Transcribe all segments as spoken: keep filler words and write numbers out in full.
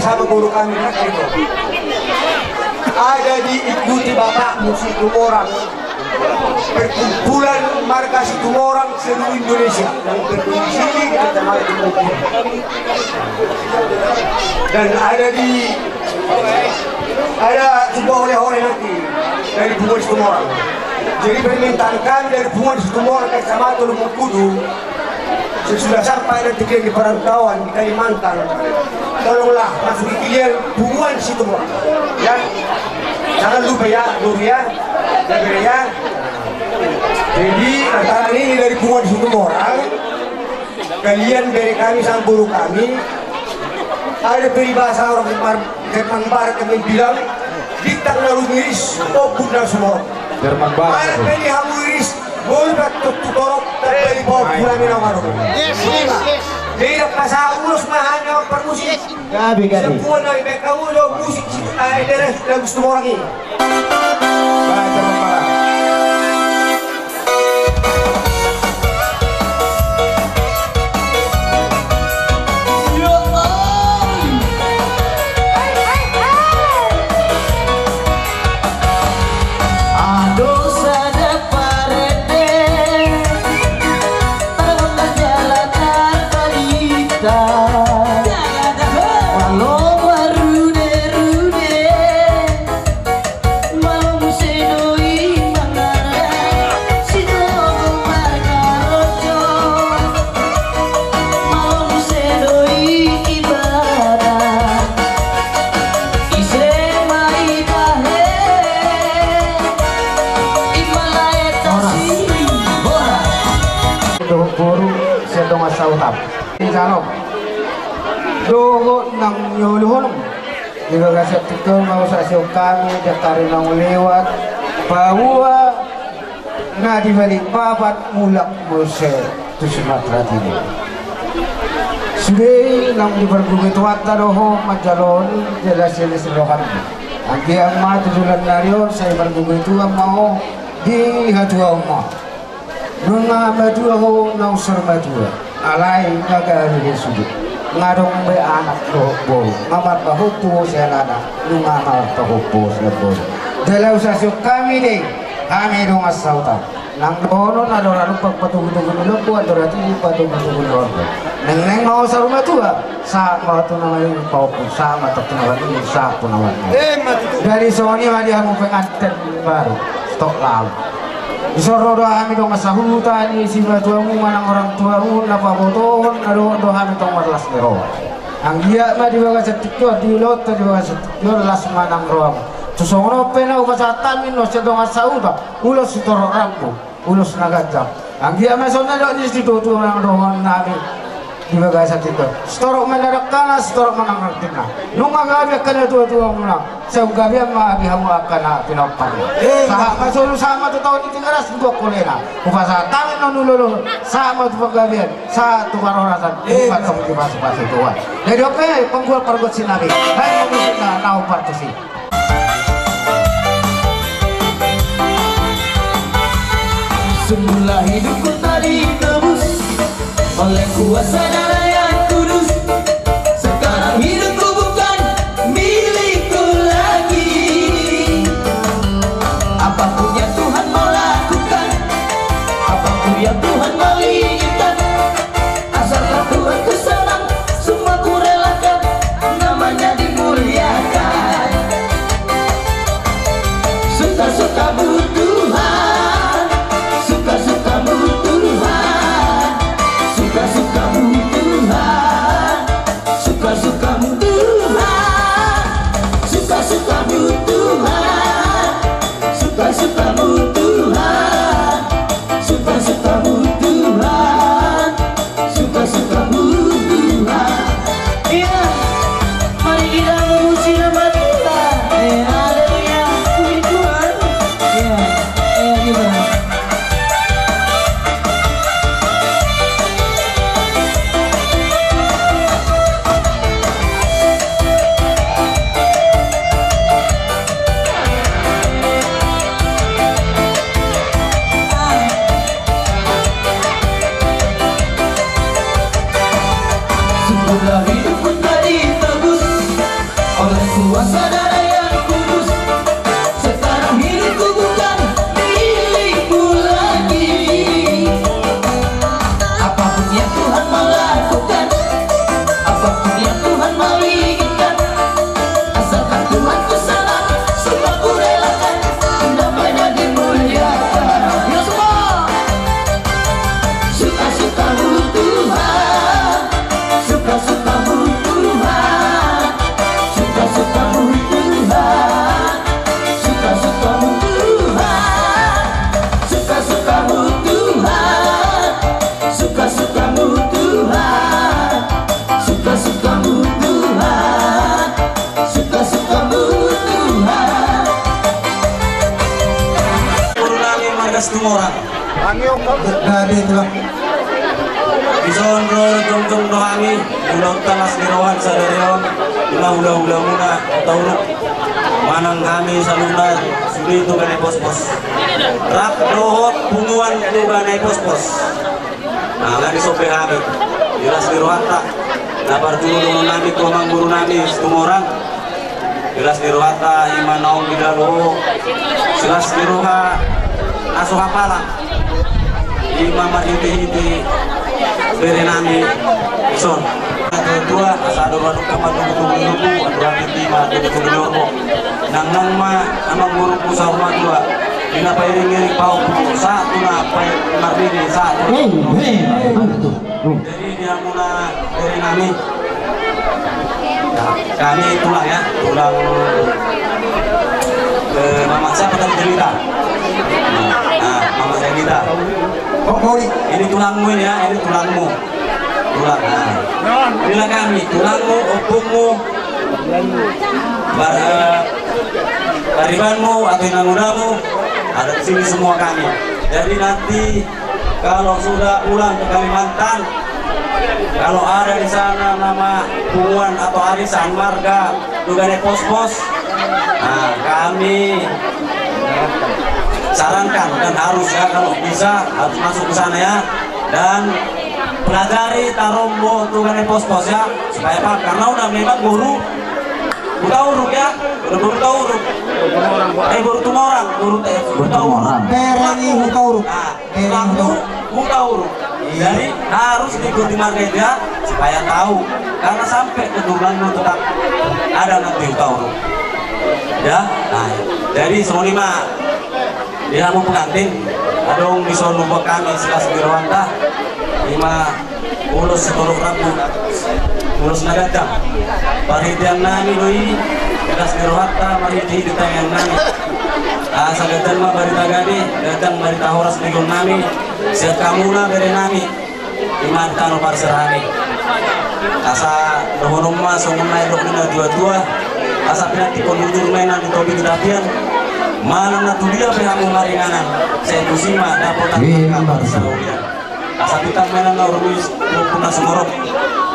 Sama guru kami, Pak Ketua. Ada diikuti bapakmu Situmorang. Perkumpulan marga Situmorang seluruh Indonesia yang berdomisili di Kecamatan Mukti. Dan ada di, ada sebuah oleh-oleh nanti dari Bunga Situmorang. Jadi permintaan kami dari Bunga Situmorang Kecamatan Lumengkudu, sesudah sampai nanti dia di perantauan di Kalimantan, tolonglah masuk di kalian Bunga Situmorang, ya. Jangan lupa ya, Guru ya, ya, Guru ya. Jadi, lantaran ini dari Bunga Situmorang, kalian bere kami sama guru kami, ada peribahasa orang Jerman Barat yang bilang, bintang na rumiris, ombun na sumorop. Jerman Barat. Ada pe di hamu iris, bolu na tu torop, tapi di bawah bulan ini. Yes, yes, yes. Jadi, pasahat ulos ma hami parmusik. Gabe, gabe. Semua na ibaen hamu do musik, eh, dari lagu Situmorang i. Baca pembalas. Adong sada parende, tarboto jala tarbarita. Malo marrude-rude, malo muse do i mangaran, sitonggo markarojo, malo muse do i ibadah. Ise ma i tahe, i ma lae tasi. Horas. Dohot boru sian dongan sahuta. Di sana. Dohot nang niolohonon. Di bagasan tingki on ma husasihon hami di angka ari naung lewat, bahwa na di Balikpapan mulak muse tu Sumatera Timur. Sude i naung dipargogoi Tuhanta do ho manjalo on, jelas-jelas rohana. Anggiat ma tu joloan ni ari on sai pargogoi Tuhan ma ho di hatuaon ma. Nunga matua ho naung saur matua, alai nga gabe be sude. Nga adong be anak dohot boru, nga marpahompu ho sian anak, nunga marpahompu ho sian boru. Jala husasihon hami do i, hami dongan sahuta. Nang dohonon, andor arumpang patogu-togu ni lombu, andor hatibu patogu-togu ni horbo. Nengneng ma ho saur matua, sahat ma ho tu na marpahompu, sahat ma ho tu na marpahompu, sahat tu na marpahompu. Jadi songon i ma di hamu penganten baru, stok lalu. Dison ro do hami dongan sahuta ni simatuamu manang orang tuamu na pabotohon, na dohot do hami tong marlas ni roha. Anggiat ma di bagasan tingki on, di ulaonta di bagasan tingki on las ma nang rohamu. Tu songon on pe na hupasahat hami annon sian dongan sahuta, ulos sitorop rambu, ulos na ganjang. Anggiat ma songon na nidok ni situa-tua manang dohonon nami. Di bagasan tingki on. Sitorop ma nang dangkana, sitorop ma nang rangkingna. Nunga gabe angka natua-tuamuna, sai gabean ma di hamu angka na pinompar. Sahat ma solu, sahat ma tu taon ni Tigaras, di Bongkol Ena. Hupasahat hami annon ulos, sahat ma tu panggabean, sahat tu parhorasan, sahat ma tu pasupasu Tuhan. Jadi on pe panggual pargonsi nami. Baen ma musik na, na hombar tusi. Semula hidupku tak ditebus oleh kuasa Darah Yang Kudus. Sekarang hidupku bukan milikku lagi. Apapun yang Tuhan mau lakukan, apapun yang Tuhan mau inginkan, asalkan Tuhanku senang, semua kurelakan, namanya dimuliakan. Suka-sukamu Tuhan, suka-sukamu Tuhan, suka-sukamu Tuhan. Situmorang. Gabe tulang. Dison ro jongjong do hami, ulaonta las ni roha sadari on, ima hulahula muna Hutauruk. Manang hami saluhutna sude Tuga Nai Pospos. Rap dohot punguan Tuga Nai Pospos. Nah, nga disope hami. Di las ni rohanta. Na parjolo dohonon nami tu amangboru nami Situmorang. Di las ni rohanta ima naung didalo. Di las ni roha na so hapalang. Ima marhitehite bere nami dison. Tua, asa adong adong kama tunggu tunggu tunggu, adong hati ima tunggu tunggu tunggu. Nang nang ma amangborungku saur matua. Di na pairing iring pahompu, sahat tu na pai marnini, sahat tu na. Hei, hei, hei, betul. Jadi di hamuna bere nami. Nah, kami tulang ya, tulang, eh, mama siapa tadi cerita? Nah, mama Renita. Ini tulangmu ini ya, ini tulangmu. Tulang. Nah. Inilah kami, tulangmu, ompungmu, bar-, eh, paribanmu atau inangunamu, ada di sini semua kami. Jadi nanti kalau sudah pulang ke Kalimantan, kalau ada di sana nama punguan atau arisan marga Tuga Nai Pospos, nah, kami sarankan dan harus ya, kalau bisa harus masuk ke sana ya. Dan pelajari tarombo Tuga Nai Pospos ya, supaya paham. Karena udah memang boru Hutauruk ya, udah boru Hutauruk. Eh, boru Tumorang, boru, eh, boru Hutauruk. Bere ni Hutauruk. Nah, Hutauruk, Hutauruk. Jadi harus diikuti marga dia supaya tahu. Karena sampai keturunan lu tetap ada nanti Hutauruk. Ya, nah, jadi songon i ma. Di hamu pengantin, adong dison lupa kami silas di rohanta, ima ulos sitorop rambu, ulos na ganjang. Parhitean nami do i, silas di rohanta, marhitehite tangiang nami. Asa ganjang ma barita gabe, ganjang barita horas di ngolu nami, sian hamuna bere nami. Ima tano parserahan i. Asa dohonon ma songon na nidok ni na tuatua. Asa pinantikhon hujur ma inna di topi di tapian. Manang na tu dia pe hamu maringanan, sai tusi ma dapotan angka parsaulian. Asa pintar ma inna na urumis, puna sumorop.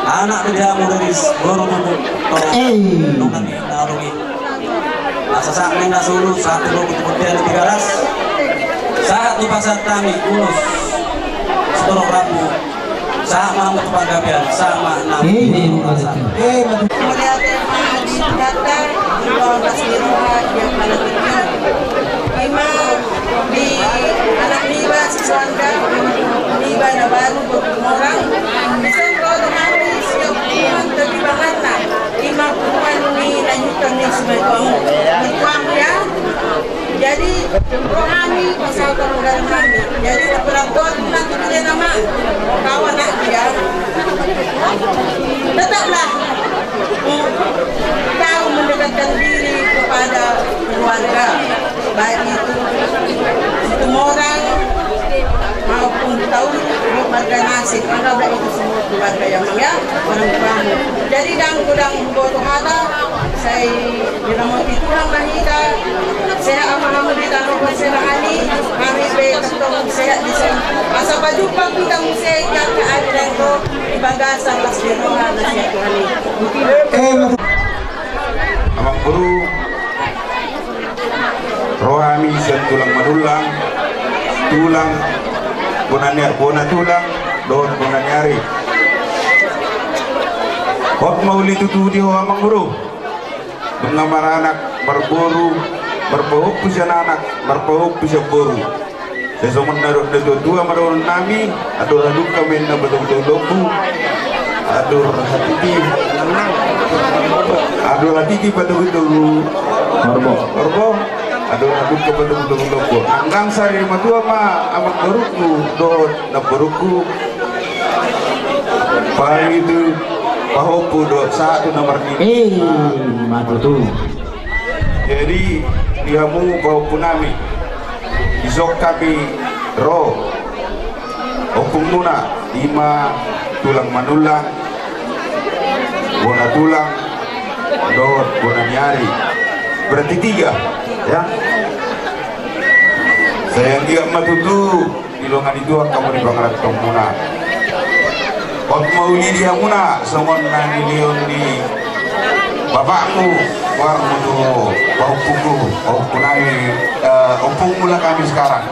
Anak do di hamu dari boru tutu. Tolong. Dongan ni na urumis. Asa sahat ma inna solu, sahat tu lobi tu bontean di Tigaras. Sahat tu pasahat nami, ulos sitorop rambu. Sahat ma hamu tu panggabean, sahat ma hamu tu pasahat. Mauliate ma di Debata, di bawah las ni roha, di ampara tingki. Ima di anak niba si Suanda, niba na baru, boru Tumorang. Dison ro do hami sian punguan Tepi Bahanna. Ima punguan ni na niutang ni si mertuamu. Mertuamu ya. Jadi ro hami pasahathon garam nami. Jadi na peraturan na tu dia nama. Kawan nak dia. Tetaplah tahu mendekatkan diri kepada keluarga. Baik itu Situmorang maupun Hutauruk, marga Nasib, anggaplah itu semua keluarga ya, Mang, ya, orang tuamu. Jadi ndang godang huboto hata, sai diramoti Tuhan ma hita, sehat ma hamu di tano parserahan i, hami pe tongtong sehat dison. Asa pajumpang hita muse, jala adong di bagasan las ni roha na sian Tuhan i. Amangboru, ro hami sian tulang Manullang, tulang bona ni, bona tulang dohot bona ni ari. Hot ma uli tutu di ho amangboru. Nunga maranak, marboru, marpahompu sian anak, marpahompu sian boru. Sai songon na nidok ni natuatua ma dohonon nami, andor hadungka ma inna patogutogu lombu, andor hatiti, andor hatiti patogutogu horbo, horbo, andor hadungka patogutogu lombu. Anggang sari matua ma amangborungku dohot namborungku, paling itu pahompu dohot sahat tu na marnini. Eh, ima tutu. Jadi di hamu pahompu nami, dison hami ro, ompungmuna, ima tulang Manullang, bona tulang dohot bona ni ari. Berarti tiga, ya. Sai anggiat ma tutu dilongan ni Tuhan hamu di pangarantomuna. Hot ma uli di hamuna songon na nilehon ni bapakmu, goarmu tu pahompungku, pahompu nami, eh, ompung mula kami sekarang.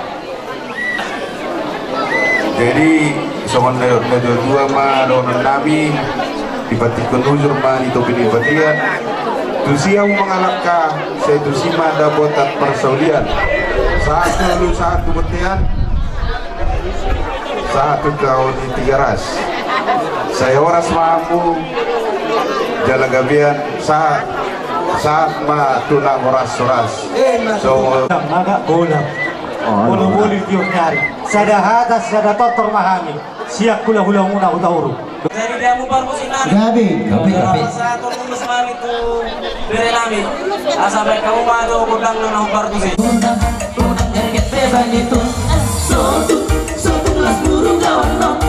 Jadi songon na dua-dua ma dohonon nami, dipantikkon hujur ma di topi ni patian. Tusi hamu mangalangka, sai tusi ma dapotan parsaulian. Sahat tu hulu, sahat tu bontean, sahat tu tao ni Tigaras. Sai horas ma hamu jala gabean, sahat, sahat ma tu na horas-horas. So, maga bola. Bola-bola di tiop ni ari. Sada hata, sada tortor ma hami. Sian hula-hulamuna Hutauruk. Jadi dia mau parmusi nami. Gabe, gabe, gabe. Sahat ma hamu tu bere nami. Asa baen hamu ma do gondang na mau parmusi. Gondang, gondang, gerget bebani tu. Sotung, sotung las buru gawan no.